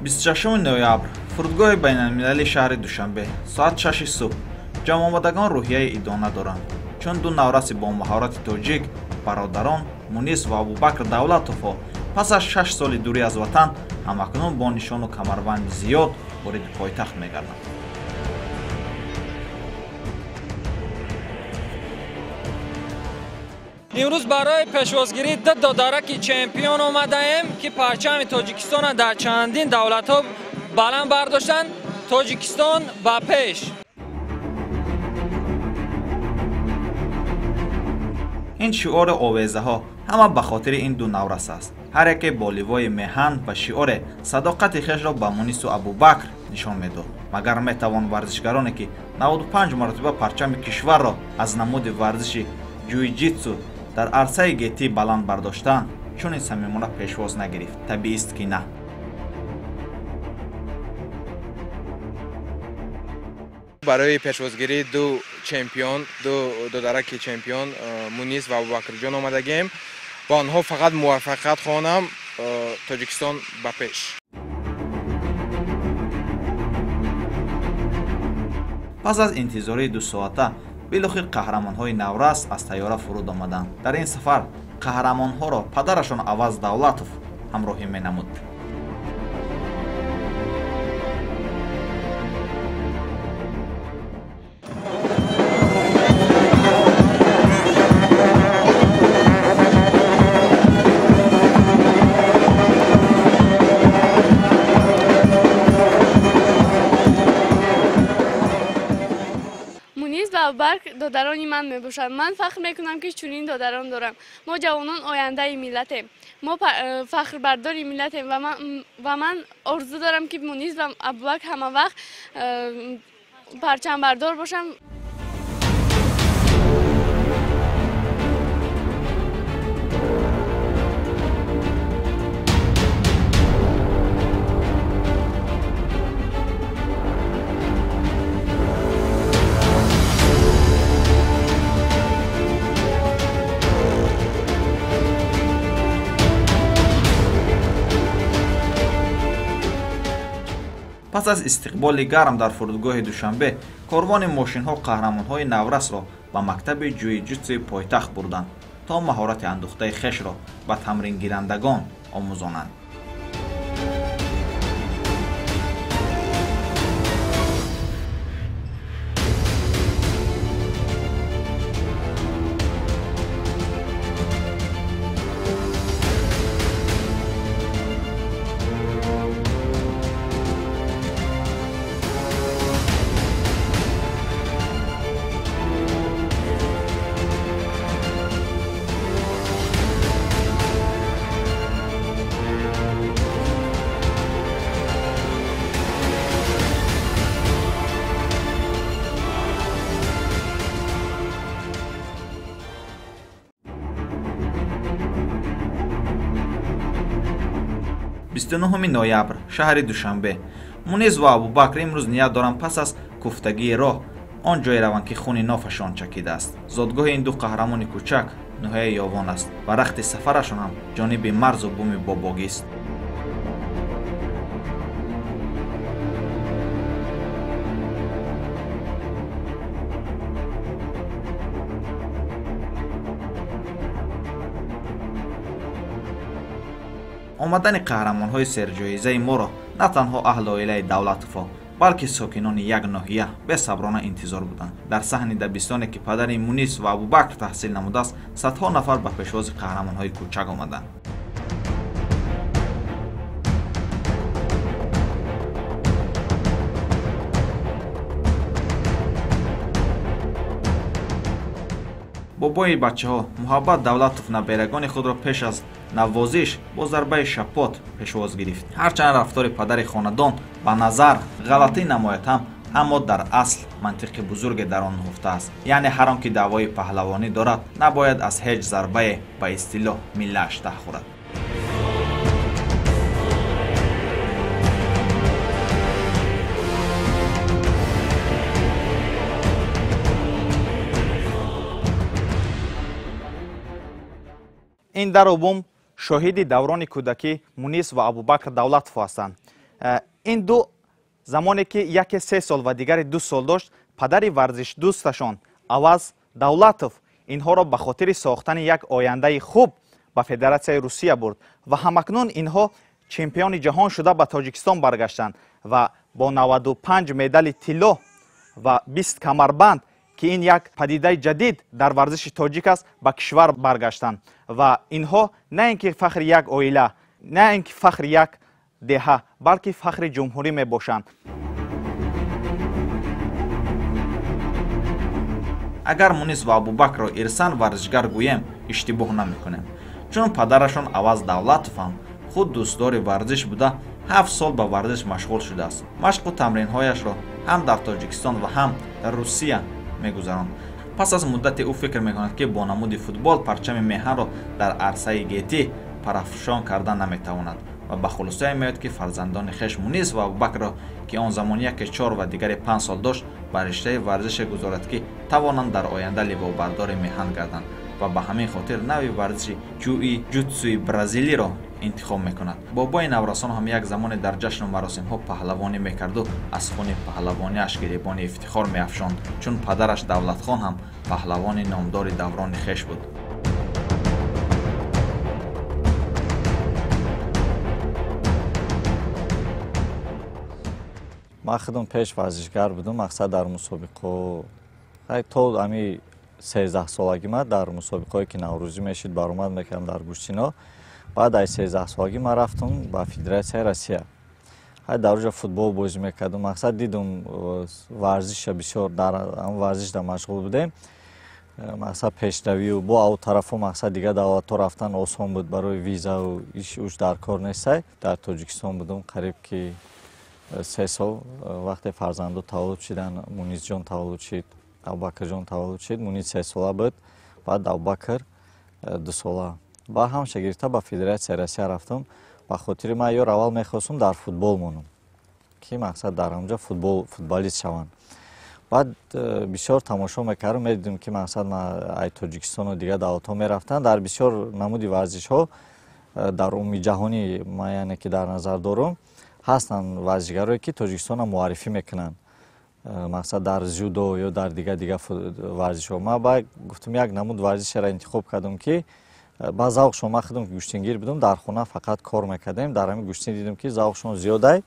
26 ноябр, фурудгоҳи байналмилалии шаҳри Душанбе, соат 6 субҳ. Ҷамъомадагон рӯҳияи идона доранд, чун ду навраси бо маҳорати тоҷик, бародарон Мунис ва Абубакр Давлатовҳо пас аз 6 соли дурӣ аз ватан ҳамакнун бо нишону камарбанди зиёд вориди пойтахт мегарданд. Имрӯз барои пешвозгирии ду додараки чемпион омадаем, ки парчами Тоҷикистонро дар чандин давлатҳо баланд бардоштанд. Тоҷикистон ба пеш! Ин шиори овезаҳо ҳама ба хотири ин ду наврас аст. Ҳар яке бо ливои меҳан ва шиоре садоқати хешро ба Мунису Абубакр нишон медод. Магар метавон варзишгароне, ки 95 маротиба парчами кишварро аз намуди варзиши ҷуйҷитсу дар арсаи гетӣ баланд бардоштанд, чунин самимона пешвоз нагирифт? Табиист, ки на. Барои пешвозгирии ду чемпион, ду додараки чемпион Мунис ва Абубакрҷон омадагем. Ба онҳо фақат муваффақият хоҳонам. Тоҷикистон ба пеш! Пас аз интизории дусоата билохир қаҳрамонҳои наврас аз тайёра фуруд омаданд. Дар ин сафар қаҳрамонҳоро падарашон Аваз Давлатов ҳамроҳӣ менамуд. Абубакр додарони ман мебошанд. Ман фахр мекунам, ки чунин додарон дорам. Мо ҷавонон ояндаи миллатем, мо фахрбардори миллатем ва ман орзу дорам, ки Мунис ва Абубакр ҳама вақт парчамбардор бошанд. Пас аз истиқболи гарм дар фурудгоҳи Душанбе, корвони мошинҳо қаҳрамонҳои наврасро ба мактаби ҷуйҷитсуи пойтахт бурданд, то маҳорати андӯхтаи хешро ба тамрингирандагон омӯзонанд. Бисту нуҳуми ноябр, шаҳри Душанбе. Мунис ва Абубакр имрӯз ният доранд пас аз куфтагии роҳ он ҷое раванд, ки хуни нофашон чакидааст. Зодгоҳи ин ду қаҳрамони кӯчак ноҳияи Ёвон аст ва рахти сафарашон ҳам ҷониби марзу буми бобогист. Омадани қаҳрамонҳои серҷоизаи моро на танҳо аҳли оилаи Давлатовҳо, балки сокинони як ноҳия бесаброна интизор буданд. Дар саҳни дабистоне, ки падари Мунис ва Абубакр таҳсил намудааст, садҳо нафар ба пешвози қаҳрамонҳои кӯчак омаданд. Бобои бачаҳо Муҳаббат Давлатов наберагони худро пеш аз навозиш бо зарбаи шапот пешвоз гирифт. Ҳарчанд рафтори падари хонадон ба назар ғалатӣ намояд ҳам, аммо дар асл мантиқи бузурге дар он нуҳуфтааст. Яъне ҳар он ки даъвои паҳлавонӣ дорад, набояд аз ҳеҷ зарбае ба истилоҳ миллааш таҳ хӯрад. Ин дару бум шоҳиди даврони кӯдакӣ Мунис ва Абубакр Давлатов ҳастанд. Ин ду замоне ки яке 3 сол ва дигаре 2 сол дошт, падари варзишдӯсташон Аваз Давлатов инҳоро ба хотири сохтани як ояндаи хуб ба Федератсияи Русия бурд ва ҳамакнун инҳо чемпиони ҷаҳон шуда ба Тоҷикистон баргаштанд ва бо 95 медали тилло ва 20 камарбанд, ки ин як падидаи ҷадид дар варзиши тоҷик аст, ба кишвар баргаштанд. Ва инҳо на ин ки фахри як оила, на ин ки фахри як деҳа, балки фахри ҷумҳурӣ мебошанд. Агар Мунис ва Абубакрро ирсан варзишгар гӯем, иштибоҳ намекунем, чун падарашон Аваз Давлатов ҳам худ дӯстдори варзиш буда, 7 сол ба варзиш машғул шудааст. Машқу тамринҳояшро ҳам дар Тоҷикистон ва ҳам дар Русия мегузаронд. Пас аз муддате ӯ фикр мекунад, ки бо намуди футбол парчами меҳанро дар арсаи гетӣ парафшон карда наметавонад ва ба хулосае меояд, ки фарзандони хеш Мунис ва Абубакрро, ки он замон яке 4 ва дигаре 5 сол дошт, ба риштаи варзише гузорад, ки тавонанд дар оянда ливобардори меҳан гарданд ва ба ҳамин хотир нави варзиши ҷуи ҷутсуи бразилиро интихоб мекунад. Бобои наврасон ҳам як замоне дар ҷашну маросимҳо паҳлавонӣ мекарду аз хуни паҳлавониаш гиребони ифтихор меафшонд, чун падараш Давлатхон ҳам паҳлавони номдори даврони хеш буд. Ман худам пеш варзишгар будам, мақсад дар мусобиқаҳо то ами 13 солагӣ ман дар мусобиқаҳое ки наврӯзӣ мешид баромад мекардам дар гӯштино. Баъд аз 13 солагӣ ман рафтам ба Федератсияи Россия. Дар оҷа футбол бозӣ мекардам. Мақсад дидум варзиша бисёр, дар ҳам варзишда машғул будем. Мақсад пешравию бо ав тарафо мақсад дигар давлатҳо рафтан осон буд, барои визау иш уш дар кор нестай. Дар Тоҷикистон будум қариб ки 3 сол. Вақте фарзандо таваллуд шиданд, Мунисҷон таваллуд шид, Абубакрҷон таваллуд шид. Мунис 3 сола буд, баъд Абубакр 2 сола. Ба ҳамша гирифта ба Федератсияи Россия рафтам. Ба хотири ман ёр аввал мехостум дар футбол монам, ки мақсад дар ҳамҷа футболист шаванд. Баъд бисёр тамошо мекардам, медидим ки мақсад ай Тоҷикистону дигар давлатҳо мерафтанд дар бисёр намуди варзишҳо дар умуми ҷаҳонӣ, ман яъне ки дар назар дорам, ҳастанд варзишгарое ки Тоҷикистонро муаррифӣ мекунанд, мақсад дар ҷудо ё дар дигар дигар варзишҳо. Ман баъд гуфтам як намуд варзишеро интихоб кардам, ки ба завқшон, ман худам гӯштингир будам, дар хона фақат кор мекардем, дар ҳамин гӯштин дидам ки завқшон зиёдай.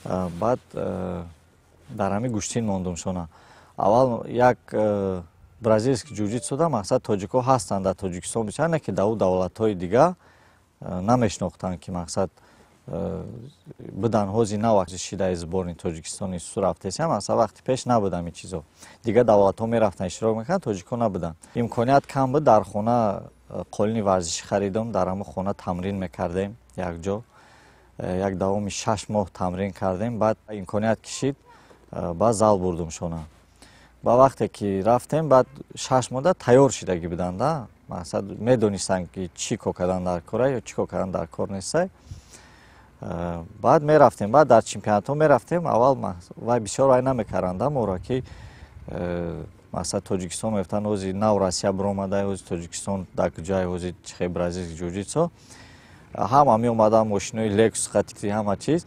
Баъд дар ҳамин гӯштин мондумшона. Аввал як бразилский ҷуҷитсуда, мақсад тоҷикҳо ҳастанд дар Тоҷикистон бисёр, не ки дар ӯ давлатҳои дигар намешинохтанд, ки мақсад будан. Ҳози нав шидаи сборни Тоҷикистони су рафтесиам, мақсад вақти пеш набудам ин чизо. Дигар давлатҳо мерафтанд, иштирок мекарданд, тоҷикҳо набуданд. Имконият кам буд, дар хона қолини варзишӣ харидам, дар ҳамон хона тамрин мекардем якҷо. Як давоми 6 моҳ тамрин кардем, баъд имконият кишид, баъд зал бурдумшона. Ба вақте ки рафтем, баъд 6 моҳда тайёр шидагӣ буданд, мақсад медонистанд, ки чӣ кор кардан дар кора ё чӣ кор кардан дар кор нестай. Баъд мерафтем, баъд дар чемпионатҳо мерафтем. Аввал вай бисёр вай намекарданд моро, ки мақсад Тоҷикистон мегуфтанд, ҳози нав Россия биромада, ҳози Тоҷикистон дар куҷае, ҳози чихе бразилский ҷуҷитсо. Ҳама меомаданд мошинои Лексус қатӣ, ҳама чиз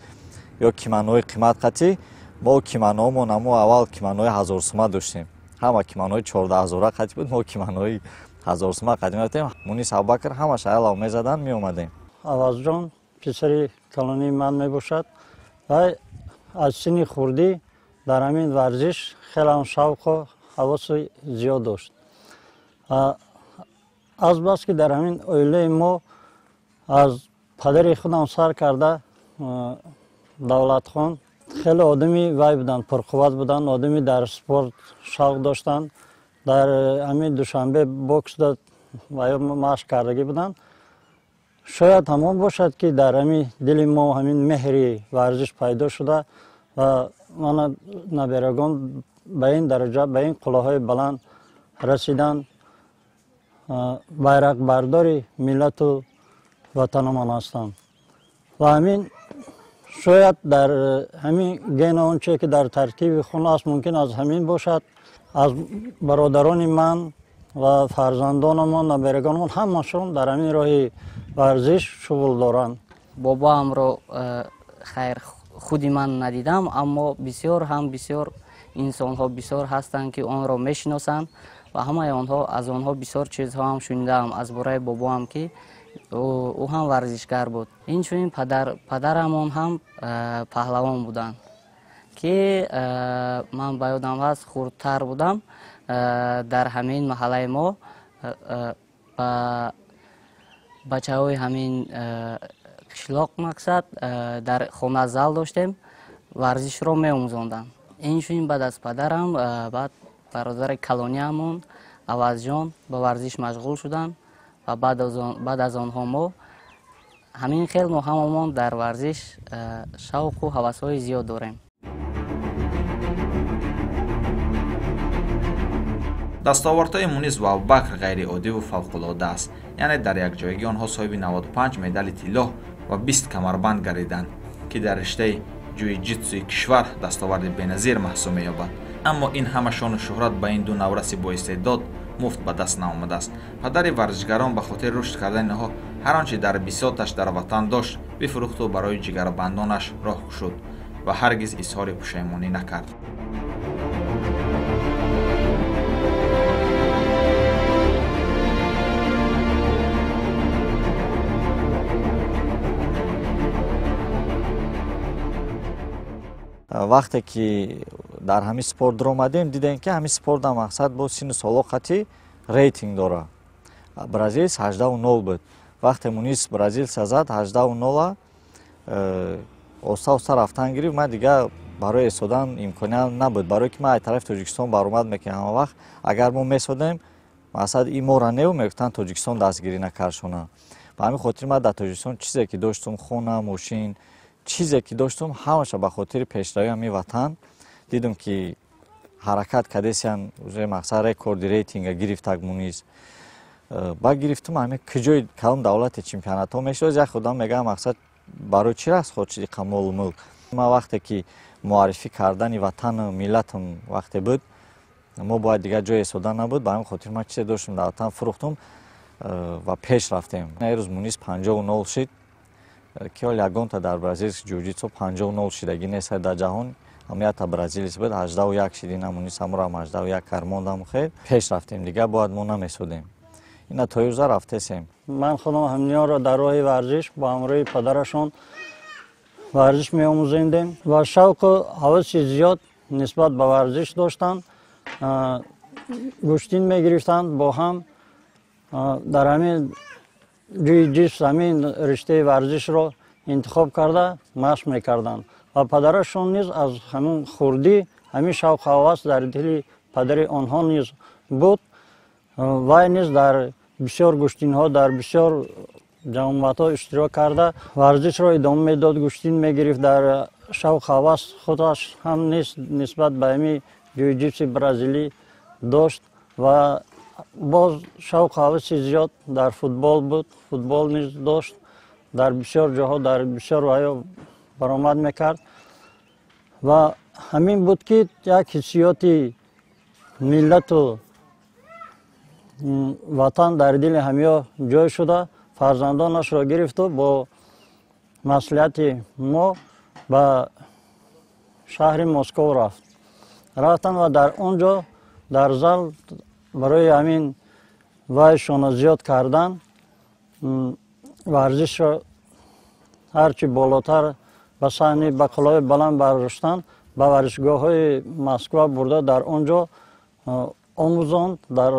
ё киманои қимат қатӣ. Мо киманоомон амо аввал киманои 1000 сума доштем, ҳама киманои 14 000 қатӣ буд, мо киманои 1000 сума қатӣ мерафтем. Мунис, Абубакр ҳамаша айлав мезаданд, меомадем. Авазҷон писари калонии ман мебошад ва аз синни хурдӣ дар ҳамин варзиш хеле шавқу ҳавоси зиёд дошт. Азбаски дар ҳамин оилаи мо аз падари худам сар карда Давлатхон хеле одами вай буданд, пурқувват буданд, одами дар спорт шавқ доштанд, дар ҳамин Душанбе боксда вай машқ кардагӣ буданд. Шояд ҳамон бошад, ки дар ҳамин дили мо ҳамин меҳри варзиш пайдо шуда ва мана наберагон ба ин дараҷа, ба ин қуллаҳои баланд расиданд, байрақбардори миллату ватанамон ҳастанд. Ва ҳамин шояд дар ҳамин ген он чизе ки дар таркиби хун аст, мумкин аз ҳамин бошад. Аз бародарони ман ва фарзандонамон, наберагонамон ҳамашон дар ҳамин роҳи варзиш шуғл доранд. Бобоамро Хайр, худи ман надидам, аммо бисёр ҳам бисёр инсонҳо бисёр ҳастанд, ки онро мешиносанд ва ҳамаи онҳо аз онҳо бисёр чизҳо ҳам шунидаам аз бораи бобоам, ки ӯ ҳам варзишгар буд. Инчунин падарамон ҳам паҳлавон буданд, ки ман ба ёдам ҳаст, хурдтар будам, дар ҳамин маҳаллаи мо ба бачаҳои ҳамин қишлоқ мақсад дар хона зал доштем, варзишро меомӯзонданд. Инчунин баъд аз падарам баъд бародари калониамон Авазҷон ба варзиш машғул шуданд ва баъд аз онҳо мо ҳамин хел мо ҳамамон дар варзиш шавқу ҳавасҳои зиёд дорем. Дастовардҳои Мунис ва Абубакр ғайриоддиву фавқулода аст. Яъне дар якҷоягӣ онҳо соҳиби 95 медали тиллоҳ ва 20 камарбанд гардиданд, ки дар риштаи ҷуи-ҷитсуи кишвар дастоварди беназир маҳсуб меёбад. Аммо ин ҳама шону шӯҳрат ба ин ду навраси боистеъдод муфт ба даст наомадааст. Падари варзишгарон ба хотири рушд кардани онҳо ҳар он чи дар бисоташ дар ватан дошт бифурӯхту барои ҷигарбандонаш роҳ кушуд ва ҳаргиз изҳори пушаймонӣ накард. Вақте ки дар ҳамин спорт даромадем, дидем, ки ҳамин спортам мақсад бо синну соло қатъи рейтинг дора. Бразилс 18-0 буд. Вақте Мунис бразилса зад 18-0, оста оста рафтан гирифт. Ман дигар барои эстодан имконият набуд, барое ки ман аз тарафи Тоҷикистон баромад мекунам ҳама вақт. Агар мо месодем, мақсад и мора неу мегуфтанд Тоҷикистон дастгирӣ накардшона. Ба ҳамин хотир ман дар Тоҷикистон чизе ки доштум, хона, мошин, чизе ки доштум, ҳамаша ба хотири пешравии ҳамин ватан дидум, ки ҳаракат кардесиян, уже мақсад рекорди рейтинга гирифтак Мунис. Ба гирифтум ҳамин куҷои калон давлати чемпионатҳо мешуд, як одам мегӯяд мақсад барои чӣ раст хоҳад шуд иқа молу мулк. Ман вақте ки муаррифӣ кардани ватану миллатам вақте буд, мо бояд дигар ҷое истода набуд. Ба ҳамин хотир ман чизе доштум дар ватан фурӯхтум ва пеш рафтем. Рӯз Мунис 50-0 шид, ки ҳол ягонта дар Бразил ҷуҷитсу 50-0 шидагӣ нест дар ҷаҳон. Ҳамията бразилис буд, 18-1 шид, ина Мунис ҳамроам 18-1 кармондам. Хел пеш рафтем, дигар бояд мо намесудем. Ина то юза рафтесем. Ман худам ҳамниёнро дар роҳи варзиш бо ҳамроҳи падарашон варзиш меомӯзондем ва шавқу ҳаваси зиёд нисбат ба варзиш доштанд. Гӯштин мегирифтанд бо ҳам, дар ҳамин ҷуи-ҷитс ҳамин риштаи варзишро интихоб карда машқ мекарданд ва падарашон низ аз ҳамин хурдӣ ҳамин шавқу ҳавас дар дили падари онҳо низ буд. Вай низ дар бисёр гӯштинҳо, дар бисёр ҷамоатҳо иштирок карда варзишро идома медод, гӯштин мегирифт. Дар шавқу ҳавас худаш ҳам низ нисбат ба ҳамин ҷуи-ҷитси бразилӣ дошт ва боз шавқу ҳаваси зиёд дар футбол буд, футбол низ дошт. Дар бисёр ҷоҳо, дар бисёр ваё баромад мекард ва ҳамин буд, ки як ҳиссиёти миллату ватан дар дили ҳамиё ҷой шуда, фарзандонашро гирифту бо маслиҳати мо ба шаҳри Москов рафт. Рафтанд ва дар он ҷо дар зал барои ҳамин вайшонро зиёд кардан, варзишро ҳарчи болотар ба саҳни ба қуллаҳои баланд бардоштан, ба варзишгоҳҳои Москва бурда дар он ҷо омӯзонд. Дар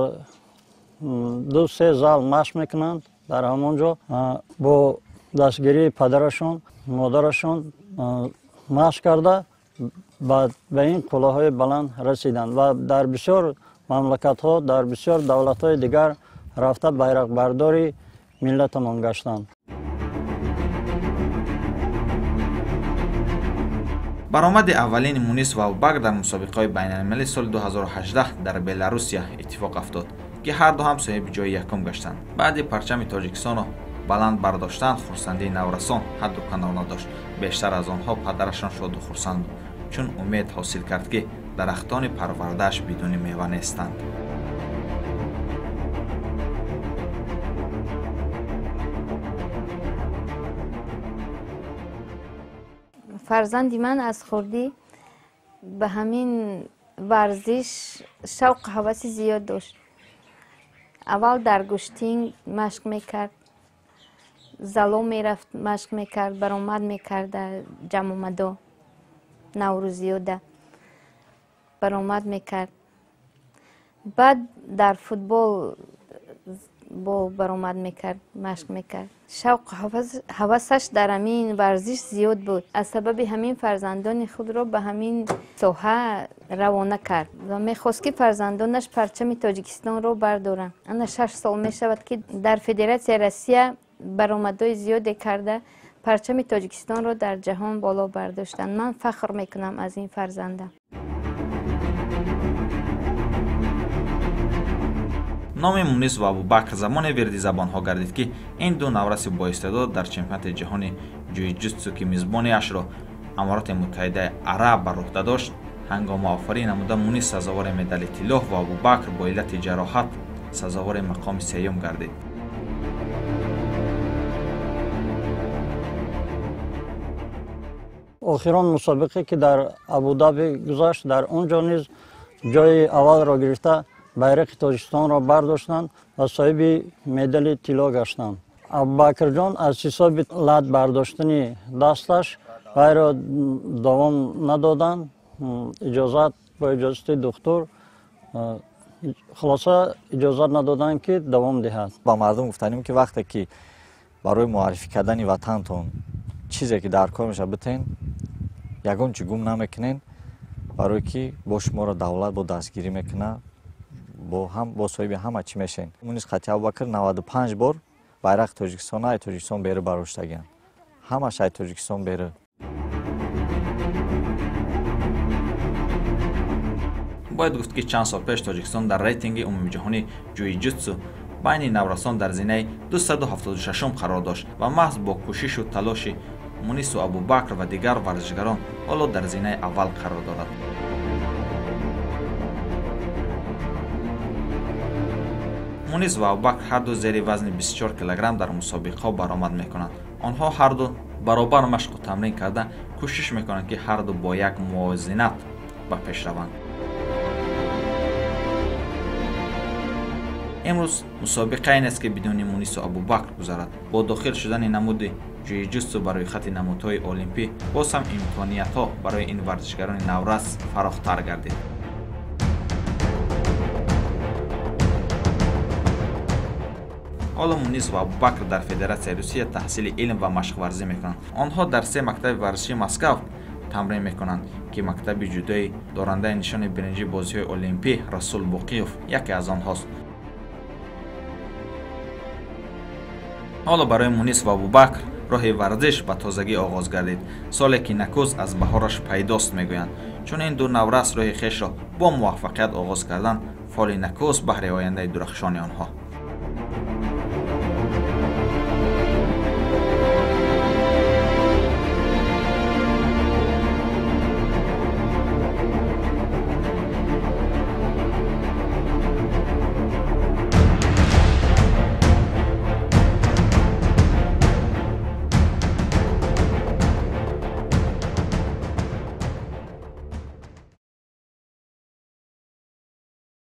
2-3 зал машқ мекунанд. Дар ҳамон ҷо бо дастгирии падарашон, модарашон машқ карда ба ин қуллаҳои баланд расиданд ва дар бисёр мамлакатҳо, дар бисёр давлатҳои дигар рафта байрақбардори миллатамон гаштанд. Баромади аввалини Мунис ва Абубакр дар мусобиқаҳои байналмилалии соли 2018 дар Беларусия иттифоқ афтод, ки ҳарду ҳам соҳиби ҷои якум гаштанд. Баъди парчами Тоҷикистонро баланд бардоштан, хурсандии наврасон ҳадду канор надошт. Бештар аз онҳо падарашон шоду хурсанд буд, чун умед ҳосил кард, ки дарахтони парвардааш бидуни мева нестанд. Фарзанди ман аз хурдӣ ба ҳамин варзиш шавқу ҳаваси зиёд дошт. Аввал дар гӯштин машқ мекард, зало мерафт, машқ мекард, баромад мекард дар ҷамъомадо, наврӯзиёда баромад мекард. Баъд дар футбол бо баромад мекард, машқ мекард. Шавқу ҳавасаш дар ҳамин варзиш зиёд буд. Аз сабаби ҳамин фарзандони худро ба ҳамин соҳа равона кард ва мехост, ки фарзандонаш парчами Тоҷикистонро бардоранд. Ана 6 сол мешавад, ки дар Федератсияи Россия баромадҳои зиёде карда, парчами Тоҷикистонро дар ҷаҳон боло бардоштанд. Ман фахр мекунам аз ин фарзандам. Номи Мунис ва Абубакр замоне вирди забонҳо гардид, ки ин ду навраси боистеъдод дар чемпионати ҷаҳони ҷуи-ҷутсу, ки мизбониашро Амороти Муттаҳидаи Араб бар уҳда дошт, ҳангомаофарӣ намуда Мунис сазовори медали тиллоҳ ва Абубакр бо иллати ҷароҳат сазовори мақоми сеюм гардид. Охирон мусобиқе, ки дар Абудаби гузашт, дар он ҷо низ ҷои аввалро гирифта, байрақи Тоҷикистонро бардоштанд ва соҳиби медали тилло гаштанд. Абубакрҷон аз ҳисоби лат бардоштани дасташ вайро давом надоданд. Иҷозат бо иҷозати духтур, хулоса, иҷозат надоданд, ки давом диҳад. Ба мардум гуфтанем, ки вақте ки барои муаррифӣ кардани ватантон чизе ки дар кор мешавад битен, ягон чи гум намекунен, барое ки бо шуморо давлат бо дастгирӣ мекунад, бо соҳиби ҳама чӣ мешен. Мунис қати Абубакр 95 бор байрақи Тоҷикистона ай Тоҷикистон беру бароштагианд. Ҳамаш ай Тоҷикистон беру. Бояд гуфт, ки чанд сол пеш Тоҷикистон дар рейтинги умумиҷаҳонии ҷуи-ҷутсу байни наврасон дар зинаи 276-ум қарор дошт ва маҳз бо кӯшишу талоши Мунису Абубакр ва дигар варзишгарон ҳоло дар зинаи аввал қарор дорад. Мунис ва Абубакр ҳарду зери вазни 24 килограмм дар мусобиқаҳо баромад мекунанд. Онҳо ҳарду баробар машқу тамрин карда, кӯшиш мекунанд, ки ҳарду бо як мувозинат ба пеш раванд. Имрӯз мусобиқае нест, ки бидуни Мунису Абубакр гузарад. Бо дохил шудани намуди ҷуи-ҷутсу ба рӯйхати намудҳои олимпӣ боз ҳам имкониятҳо барои ин варзишгарони наврас фарохтар гардид. Ҳоло Мунис ва Абубакр дар Федератсияи Русия таҳсили илм ва машқварзӣ мекунанд. Онҳо дар 3 мактаби варзишии Москав тамрин мекунанд, ки мактаби ҷудои дорандаи нишони биринҷии бозиҳои олимпӣ Расул Боқиев яке аз онҳост. Ҳоло барои Мунис ва Абубакр роҳи варзиш ба тозагӣ оғоз гардид. Соле ки накӯз аз баҳораш пайдост, мегӯянд. Чун ин ду наврас роҳи хешро бо муваффақият оғоз карданд, фоли накӯз баҳри ояндаи дурахшони онҳо.